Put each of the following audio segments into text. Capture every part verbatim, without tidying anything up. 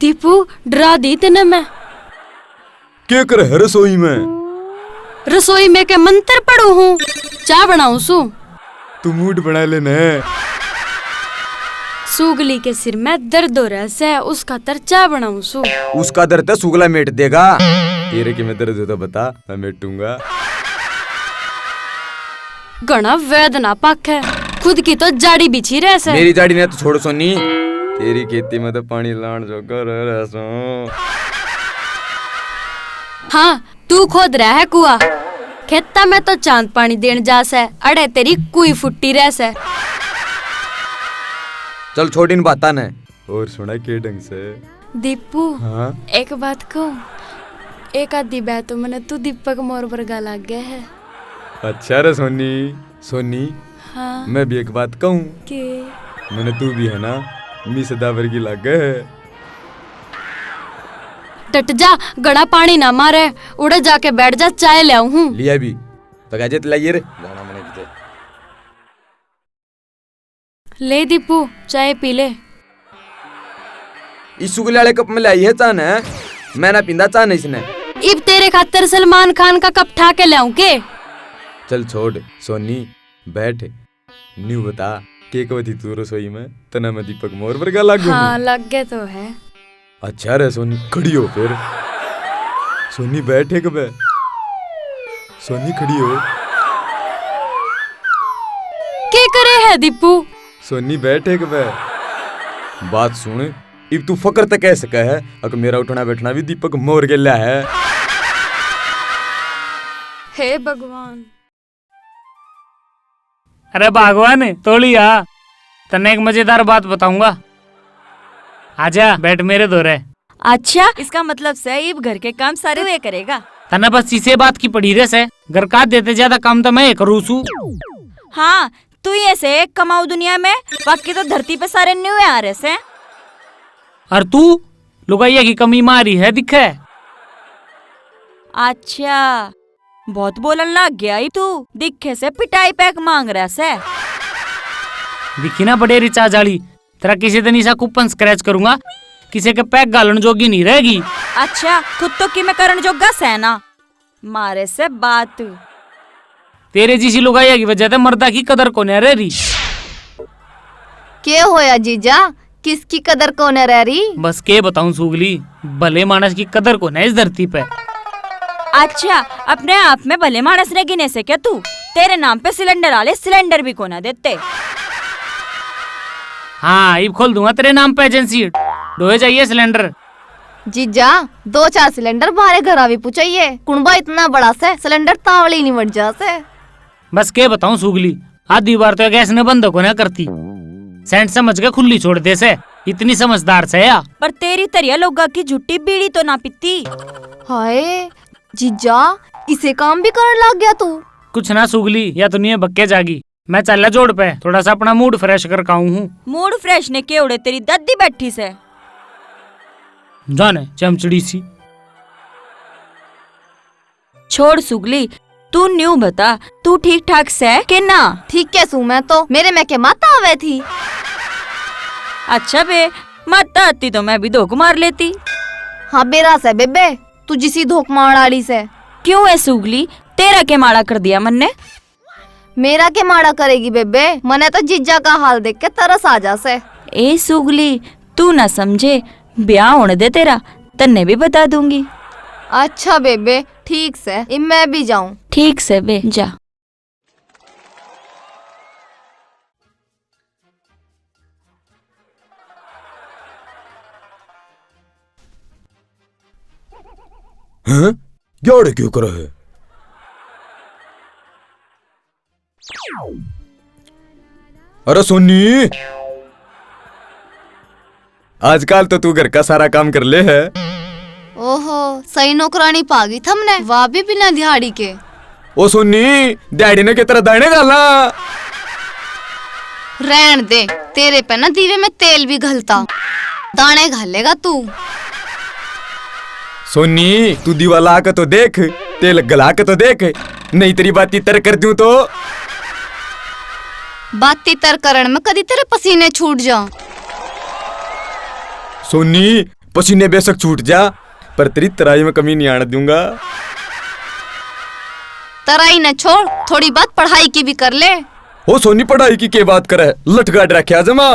दीपू, डरा दी तने मैं। के करे है रसोई में? रसोई में के मंत्र पढ़ू हूँ, चाय बनाऊं सू। तू मूड बना ले ने। सुगली के सिर में दर्द हो रहा से, उस खातर चाय बनाऊं सू। उसका दर्द तो सुगला मेट देगा। तेरे के में दर्द हो तो बता, मैं मेटूंगा। घणा वैद ना पाखे, खुद की तो जाड़ी बिछी रह से। मेरी जाड़ी ने तो छोड़ सोनी, तेरी खेती में तो पानी लाण जोगा रह, रह सो। हाँ, तू खोद रहा है कुआ, खेता में तो चांद पानी देण जा से, अड़े तेरी कुई फुट्टी रह से। चल छोड़ इन बातां ने, और सुना के ढंग से। दीपू, हाँ? एक बात कहूँ, एक आधी बात तो मने तू दीपक मोर वर्गा लाग गया है। अच्छा रे सोनी, सोनी, हाँ। मैं भी एक बात कहूँ? के? मने तू भी है ना, मिस दा वर्गी लागे है। डट जा, घणा पानी ना मारे, उड़े जाके बैठ जा, चाय ले आऊँ हूँ। लिया भी, तो गाजे लाइए रे, जाना मने किते। ले दीपू, चाय पी ले। इस सुगले वाले कप में लाई है चाय ने, मैं ना पींदा चाय ने इसने। इब तेरे खातर सलमान खान का कप ठा के लाऊं के? चल छोड़ सोनी, बैठ। न्यू बता, के कवे थी तू रसोई में? तने मैं दीपक मोर वर्गा लागू हाँ, हूँ? लग गए तो है। अच्छा रे सोनी, खड़ी हो फिर। सोनी बैठ एक बे। सोनी खड़ी हो। के करे है दीपू? सोनी बैठ एक बे। बात सुन, इब तू फकर तै कह सके है, अक मेरा उठना बैठना भी दीपक मोर गेल्या है। हे भगवान। अरे भगवान, तोली आ, तन्ने एक मजेदार बात बताऊंगा। आजा, बैठ मेरे धोरे। अच्छा, इसका मतलब से इब घर के काम सारे तू ए करेगा? तन्ने बस इसे बात की पड़ी रह से, घर का देते ज्यादा काम तो मैं ए करूँ सू। हाँ, तू ही ऐसे एक कमाऊ दुनिया में, बाकी तो धरती पे सारे न्यू आ रहे से। और तू लुगाइया की कमी मारी है दिखे। अच्छा, बहुत बोलन लग गया ही तू, दिखे से पिटाई पैक मांग रहा से। दिखी ना बड़े रिचार्ज वाली, तेरा किसी दिन ऐसा कूपन स्क्रैच करूंगा, किसी के पैक घालन जोगी नहीं रहेगी। अच्छा, खुद तो कि मैं करण जोगा से ना, मारे से बात। तेरे जिसी लुगाइया की वजह से मर्दा की कदर कोन्या रह रही। के होया जीजा, किसकी कदर कोन्या रह रही? बस के बताऊं सुगली, भले मानस की कदर कोन्या इस धरती पे। अच्छा, अपने आप में भले मानस ने गिने से क्या तू? तेरे नाम पे सिलेंडर आले सिलेंडर भी कोना देते। हाँ, इब खोल दूंगा तेरे नाम पे एजेंसी, ढोए जाइए सिलेंडर। जीजा, दो चार सिलेंडर बाहरे घरा भी पुचाइए। कुणबा इतना बड़ा से, सिलेंडर तावली नहीं मर जा से। बस के बताऊं सुगली, आधी बार तो गैस ने बंद कोना करती, सेंट समझ के खुली छोड़ दे से, इतनी समझदार से या। पर तेरी तरिया लोगा की झुट्टी बीड़ी तो ना पीती। हाय जीजा, इसे काम भी करन लाग गया तू। कुछ ना सुगली, या तो नहीं है बक्के जागी। मैं चाला जोड़ पे थोड़ा सा अपना मूड फ्रेश करके आऊं हूँ। मूड फ्रेश ने केवड़े तेरी दादी बैठी से। जाने चमचड़ी सी। छोड़ सुगली, तू न्यू बता, तू ठीक ठाक सै के ना? ठीक के सू मैं तो, मेरे में के माता आवे थी। अच्छा बे, माता आती तो मैं भी धोक मार लेती। हाँ बेरा से बेबे, तू जिसी धोक मार आली से। क्यों है सुगली, तेरा के माड़ा कर दिया मन्ने? मेरा के माड़ा करेगी बेबे, मने तो जीजा का हाल देख के तरस आ जा से। ए सुगली, तू ना समझे, ब्याह होने दे तेरा, तन्ने भी बता दूंगी। अच्छा बेबे, ठीक से, इब मैं भी जाऊं। ठीक से बे, जा। हैं? याड़े क्यों करे है? अरे सोनी, आजकल तो तू घर का सारा काम कर ले है। ओहो, सही नौकरानी पागी थमने, वा भी बिना दिहाड़ी के। ओ सोनी, दिहाड़ी ने के तेरा दाने घाला? रहन दे, तेरे पे ना दीवे में तेल भी घलता, दाने घालेगा तू। सोनी, तू दीवा ला के तो देख, तेल गला के तो देख, नहीं तेरी बाती तर कर दूं तो। बाती तर करण में कदी तेरे पसीने छूट जा। सोनी, पसीने बेशक छूट जा, पर तेरी तराई में कमी नहीं आने दूंगा। तराई न छोड़, थोड़ी बहुत पढ़ाई की भी कर ले। हो सोनी, पढ़ाई की के बात करे, लठ गाड़ रख्या जमा।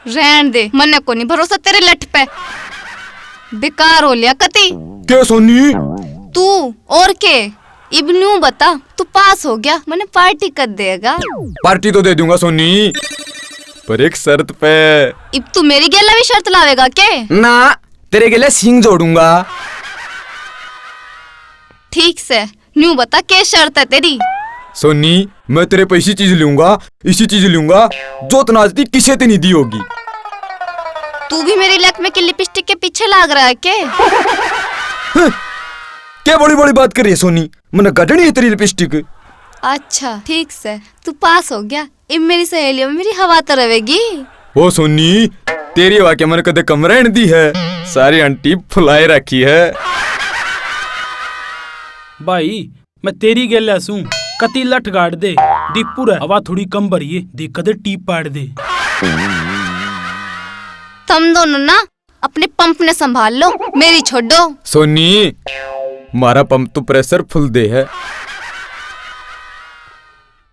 रहन दे, मन्ने कोनी भरोसा तेरे लठ पे। बेकार हो लिया कती। के सोनी? तू और के? इब न्यू बता, तू पास हो गया, मने पार्टी कद देगा? पार्टी तो दे दूंगा सोनी, पर एक शर्त पे। इब तू मेरी गेला भी शर्त लावेगा के? ना, तेरे गेले सींग जोड़ूंगा। ठीक से, न्यू बता, के शर्त है तेरी? सोनी, मैं तेरे पे इसी चीज लूंगा, इसी चीज लूंगा, जो तनाजती किसे ते नहीं दी होगी। तू भी मेरी लकमे की लिपस्टिक के पीछे लाग रहा है के? हं, क्या बड़ी बड़ी बात कर रही है सोनी? मन्ने गढ़नी है तेरी लिपस्टिक। अच्छा, ठीक से, तू पास हो गया। इब मेरी सहेलियों में मेरी हवा तो रहेगी। ओ सोनी, तेरी हवा के मन कदे कम रहन दी है, सारी आंटी फुलाए रखी है। भाई, मैं तेरी गेल्या सूं, कती लठ गाड़ दे, दीपू रे हवा थोड़ी कम भरी है, दे कदे टीप पाड़ दे। तुम दोनों ना अपने पंप ने संभाल लो, मेरी छोड़ो। सोनी, मारा पंप तो प्रेशर फुल दे है।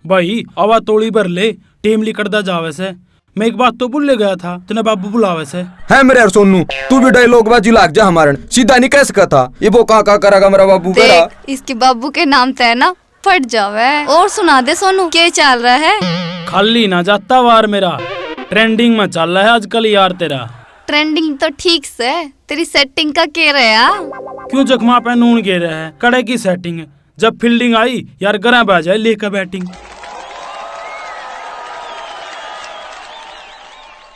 भाई, आवा तोली भर ले, टेम लिकड़दा जावे से। मैं एक बात तो भूल गया था, तने बाबू बुलावे से। है मेरे यार सोनू, तू भी डायलॉग बाजी लाग जा हमारन, सीधा नहीं कह सका था। ये वो का का करेगा मेरा बाबू देख, करा। इसके बाबू के नाम तय ना फट जावे। और सुना दे सोनू, के चल रहा है? खाली ना जाता वार मेरा, ट्रेंडिंग में चल रहा है आजकल यार तेरा। ट्रेंडिंग तो ठीक से, तेरी सेटिंग का के रहा? क्यों जख्मा पे नून गिर रहा है, कड़े की सेटिंग। जब फील्डिंग आई यार, गरा बह जाए लेकर बैटिंग।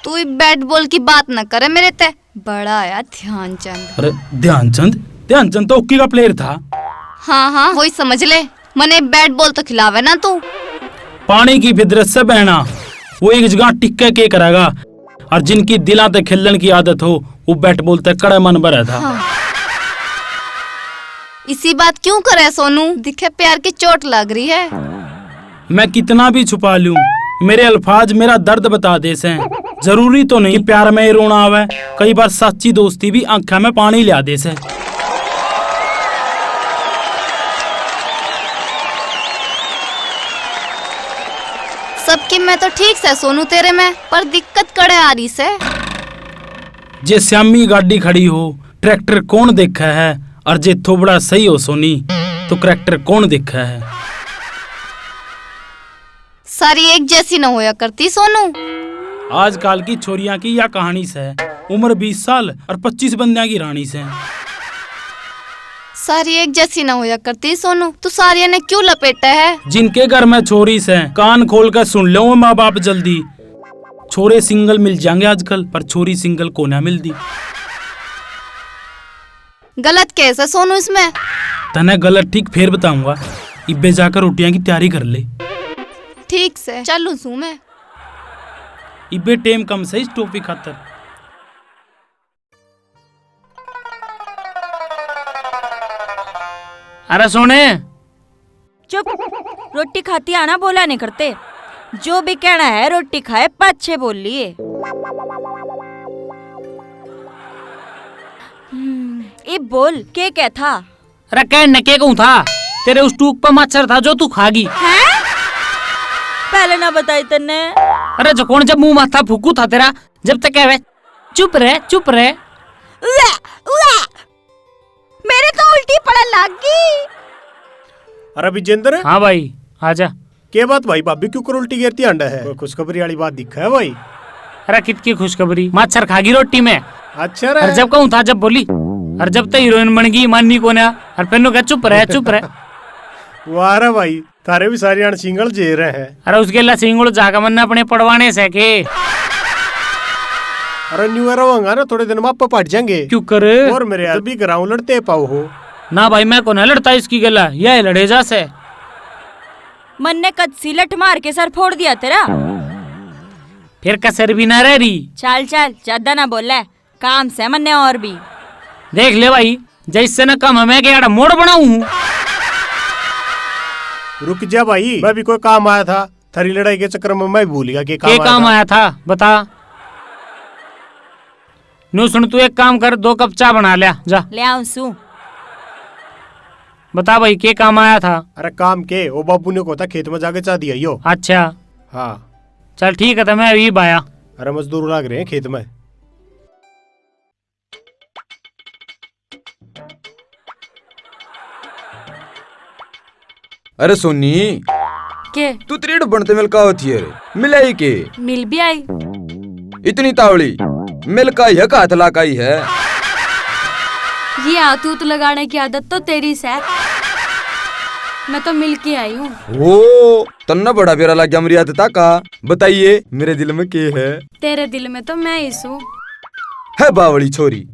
तू ही बैट बॉल की बात ना करे मेरे ते। बड़ा आया ध्यानचंद। अरे ध्यानचंद, ध्यानचंद तो हॉकी का प्लेयर था। हाँ हाँ, वही समझ ले, मने बैट बॉल तो खिलावे ना तू। पानी की फितरत से बहना, वो एक जगह टिक के के करेगा, और जिनकी दिलां ते खेलण की आदत हो, वो बैट बॉल ते कड़े मन भरे था। हाँ। इसी बात क्यों करे सोनू, दिखे प्यार की चोट लग रही है। मैं कितना भी छुपा लूं, मेरे अल्फाज मेरा दर्द बता दे से। जरूरी तो नहीं कि प्यार में ही रोना आवे, कई बार सच्ची दोस्ती भी आंखा में पानी ल्या दे से। सबकी मैं तो ठीक से सोनू तेरे में, पर दिक्कत कड़े आ रही से। जे श्यामी गाड़ी खड़ी हो, ट्रैक्टर कौन देखा है? और जे थोबड़ा सही हो सोनी, तो ट्रैक्टर कौन देखा है? सारी एक जैसी ना होया करती सोनू। आजकल की छोरियां की या कहानी से, उम्र बीस साल और पच्चीस बंदियां की रानी से। सारी एक जैसी ना होया करती सोनू, तू सारियां ने क्यों लपेटा है? जिनके घर में छोरी से, कान खोल कर सुन लो माँ बाप जल्दी। छोरे सिंगल मिल जाएंगे आजकल, पर छोरी सिंगल कोना मिलती। गलत कैसे सोनू इसमें? तने गलत ठीक फेर बताऊंगा। इब्बे जाकर रोटियां की तैयारी कर ले। ठीक से, चलूं सूं मैं। इब्बे टेम कम सही इस टोपी खातर। अरे सोने। चुप। रोटी खाती आना बोला नहीं करते। जो भी कहना है रोटी खाए पाछे बोलिए। हम्म, इब बोल, के कह था? अरे कह न के कहूँ था, तेरे उस टूक पे मच्छर था जो तू खा गई। हैं? पहले ना बताई तन्ने। अरे जकोण जब मुंह माथा फूकू था तेरा, जब तक कहवे चुप रह, चुप रह। उआ, उआ। मेरे तो उल्टी पड़न लग गई। अरे विजेंद्र। हाँ भाई, आजा। के बात भाई, भाभी क्यों कर उल्टी गिरती आंडा है? कोई खुशखबरी वाली बात दिखा है भाई? अरे कित की खुशखबरी, मच्छर खा गई रोटी में। अच्छा रे। और जब कहूँ था जब बोली, और जब तो हीरोइन बन गई मानी कोन्या, और फिर नु कह चुप रह, चुप रह। वाह रे भाई, थारे भी सारी आण सिंगल जे रहे हैं। अरे उसके ला सिंगल जाके मन्ने अपने पड़वाने से के। अरे न्यू रहोगा ना, थोड़े दिन में आप पट जाएंगे। क्यों कर? और मेरे यार भी ग्राउंड लड़ते पाओ हो। ना भाई, मैं को ना लड़ता इसकी गला, यह लड़े जा से। मन्ने कद सी लठ मार के सर फोड़ दिया तेरा। फिर कसर भी ना रह रही। चल चल, ज्यादा ना बोले, काम से मन्ने और भी। देख ले भाई, जैसे ना कम मैं के आड़ा मोड़ बनाऊं। रुक जा भाई, मैं भी कोई काम आया था, थारी लड़ाई के चक्कर में मैं भी भूल गया कि काम के आया काम था। आया था, बता। न्यू सुन, तू एक काम कर, दो कप चाय बना लिया, जा। ले आऊं सू। बता भाई, के काम आया था? अरे काम के, वो बाबू ने कहा था खेत में जाके चाय दिया यो। अच्छा। हाँ। चल ठीक है, तो मैं अभी आया। अरे मजदूर लाग रहे हैं खेत में। अरे सोनी, के? तू त्रेड बनते मिल का होती है रे? मिलाई के? मिल भी आई। इतनी तावली? मिल का ही है, का हाथ ला का ही है? ये हाथ हूत लगाने की आदत तो तेरी सै। मैं तो मिल के आई हूँ। ओ, तन्ने बड़ा बेरा लग गया मेरी आदत का। बताइए, मेरे दिल में के है? तेरे दिल में तो मैं ही सूं। है बावली छोरी,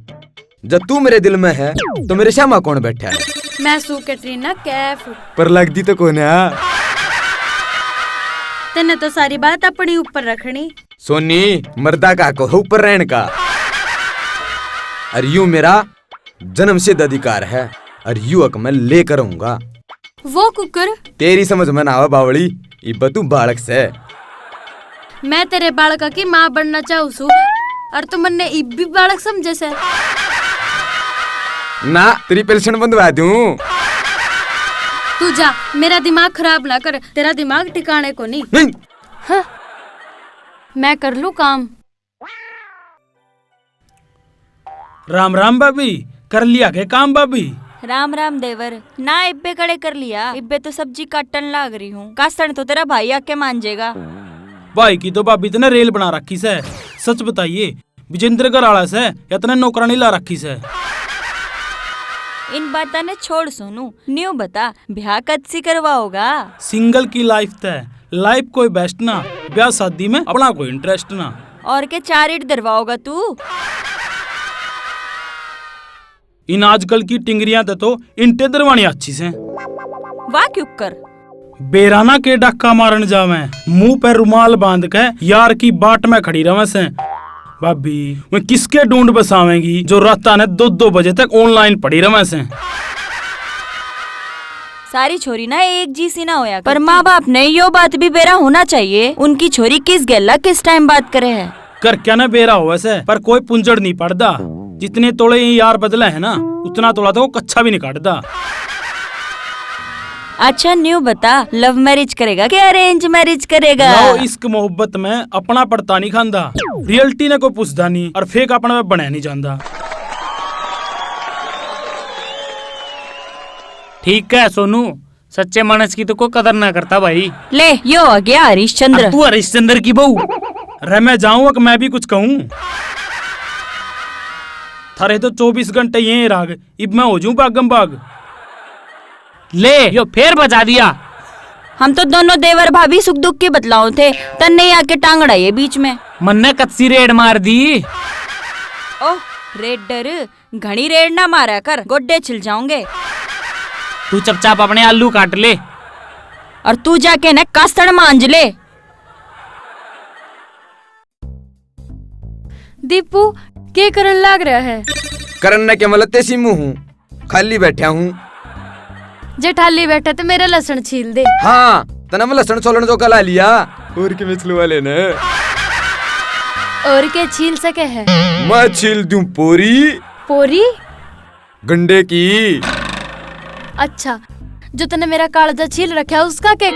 जब तू मेरे दिल में है, तो मेरे श्यामा कौन बैठा है? मैं सू कैटरीना कैफ। पर लगदी तो कोन्या। तन्ने तो सारी बात अपनी ऊपर रखनी। सोनी, मर्दा का हक हो ऊपर रहने का। और यू मेरा जन्म सिद्ध अधिकार है, और यू हक मैं लेकर रहूंगा। वो कुकर। तेरी समझ में ना आवे बावली, इब्बे तू बालक सै। मैं तेरे बालका की माँ बनना चाहूँ सू, और तू मन्ने इब भी बालक समझे सै? ना, तेरी पेंशन बंधवा दूं। तू जा, मेरा दिमाग खराब ना कर, तेरा दिमाग ठिकाने को नहीं। नहीं। हाँ, मैं कर लूँ काम। राम राम भाभी, कर लिया के काम भाभी? राम राम देवर। ना, इब्बे कड़े कर लिया, इब्बे तो सब्जी काटन लाग रही हूँ। कासण तो तेरा भाई आके मांजेगा। भाई की तो भाभी तने रेल बना रखी सै। सच बताइए, विजेंद्र घर आला सै या तने नौकरानी ला रखी सै? इन बातां ने छोड़ सोनू, न्यू बता, ब्याह कद सी करवाओगा? सिंगल की लाइफ तै लाइफ कोई बेस्ट ना, ब्याह शादी में अपना कोई इंटरेस्ट ना। और के चार ईंट धरवाओगा तू? इन आजकल की टिंगरियां ते तो इंटे धरवानी अच्छी सै। वाह क्यूकर। बेरा ना के डाका मारन जावे, मुंह पे रुमाल बांध के यार की बाट में खड़ी रहे सै। भाभी, मैं किसके ढूंढ बसावेंगी जो रातां ने दो दो बजे तक ऑनलाइन पड़ी रहे सै? सारी छोरी ना एक जी सी ना होया पर करती। माँ बाप ने यो बात भी बेरा होना चाहिए, उनकी छोरी किस गेला किस टाइम बात करे है। घर क्या ना बेरा होवे सै, पर कोई पुंजड़ नहीं पड़दा। जितने तोले ये यार बदले है ना, उतना तोला तो वो कच्छा भी नहीं काटदा। अच्छा, न्यू बता, लव मैरिज करेगा कि अरेंज मैरिज करेगा? लो, इश्क मोहब्बत में अपना पड़ता नहीं खांदा, रियलिटी ने कोई पूछदा नहीं और फेक अपना में बनया नहीं जांदा। ठीक है सोनू, सच्चे मानस की तो कोई कदर ना करता भाई। ले, यो आ गया हरिश्चंद्र। अब तू हरिश्चंद्र की बहू। रे, मैं जाऊं कि मैं भी कुछ कहूं? थारे तो चौबीस घंटे ये राग, इब मैं हो जाऊं भागम भाग। ले, यो फेर बजा दिया। हम तो दोनों देवर भाभी सुख दुख के बतलाओ थे, तन्ने ही आके टांग अड़ाई है बीच में। मन्ने कच्ची रेड मार दी। ओह, रेडर, घणी रेड़ ना मारा कर, गोड्डे छिल जाओगे। तू चुपचाप अपने आलू काट ले। और तू जाके ने कासण मांज ले। दीपू, के करन लाग रहा है? करन ने के, मैं लत्ते सीमू हूँ, खाली बैठा हूँ। जे ठाली बैठा तो मेरा लसण छील दे। हाँ, तने मैं लसण छोलण जोगा ला लिया, और के मैं छिलवा लेना। और के छील सके है? मैं छील दूं पोरी। पोरी? गंडे की। अच्छा, जो तने मेरा कालजा छील रखा है, उसका के?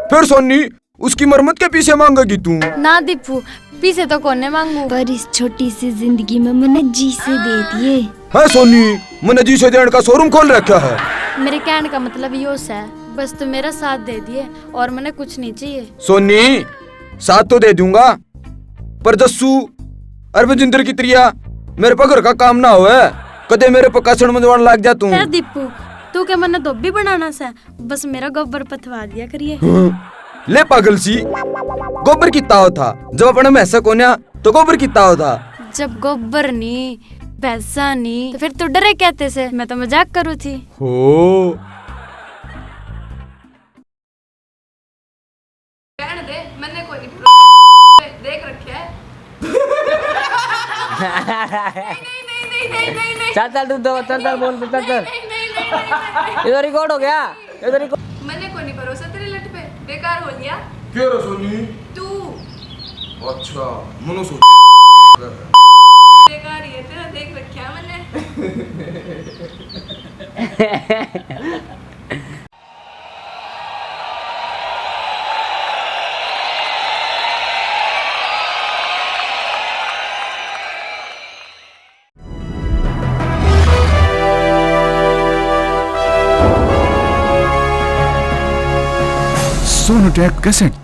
फिर सोनी, उसकी मरम्मत के पीसे मांगेगी तू? ना दीपू, पीसे तो कोने मांगू। पर इस छोटी सी जिंदगी में मन्ने जी से दे दिए। है सोनी, मन्ने जी से देने का शोरूम खोल रखा है। मेरे कहने का मतलब यो सै, बस तू मेरा साथ दे दिए और मन्ने कुछ नहीं चाहिए। सोनी, साथ तो दे दूंगा, पर जस्सू और विजेंद्र की तरिया मेरे पे घर का काम ना होवे, कदे मेरे पे कासण मंजवान लाग जा तू। है दीपू, तू के मन्ने धोबी बनाना सै? बस मेरा गोबर पथवा दिया करिए। हाँ, ले पागल सी, गोबर कित्ता होता? जब अपने में ऐसा कोन्या तो गोबर कित्ता होता? जब गोबर नी, भैंसा नी, तो फिर तू डरे कहते से? मैं तो मजाक करूँ थी। हो। रहने दे, मैंने कोई नहीं देख रखे है। नहीं, नहीं, नहीं, नहीं, नहीं, नहीं, नहीं। चल, चल, तू दो, चल, चल, बोल, चल, चल। नहीं, नहीं, नहीं, नहीं, नहीं, नहीं। ये तो रिकॉर्ड हो गया, ये तो रिकॉर्ड। मैंने कोई नहीं भरोसा तेरे लट पे, बेकार हो लिया। क्यों रे सोनी? तू। अच्छा, मनो सोच। रही है, तेरा देख रखा मैंने। Sonotech cassette.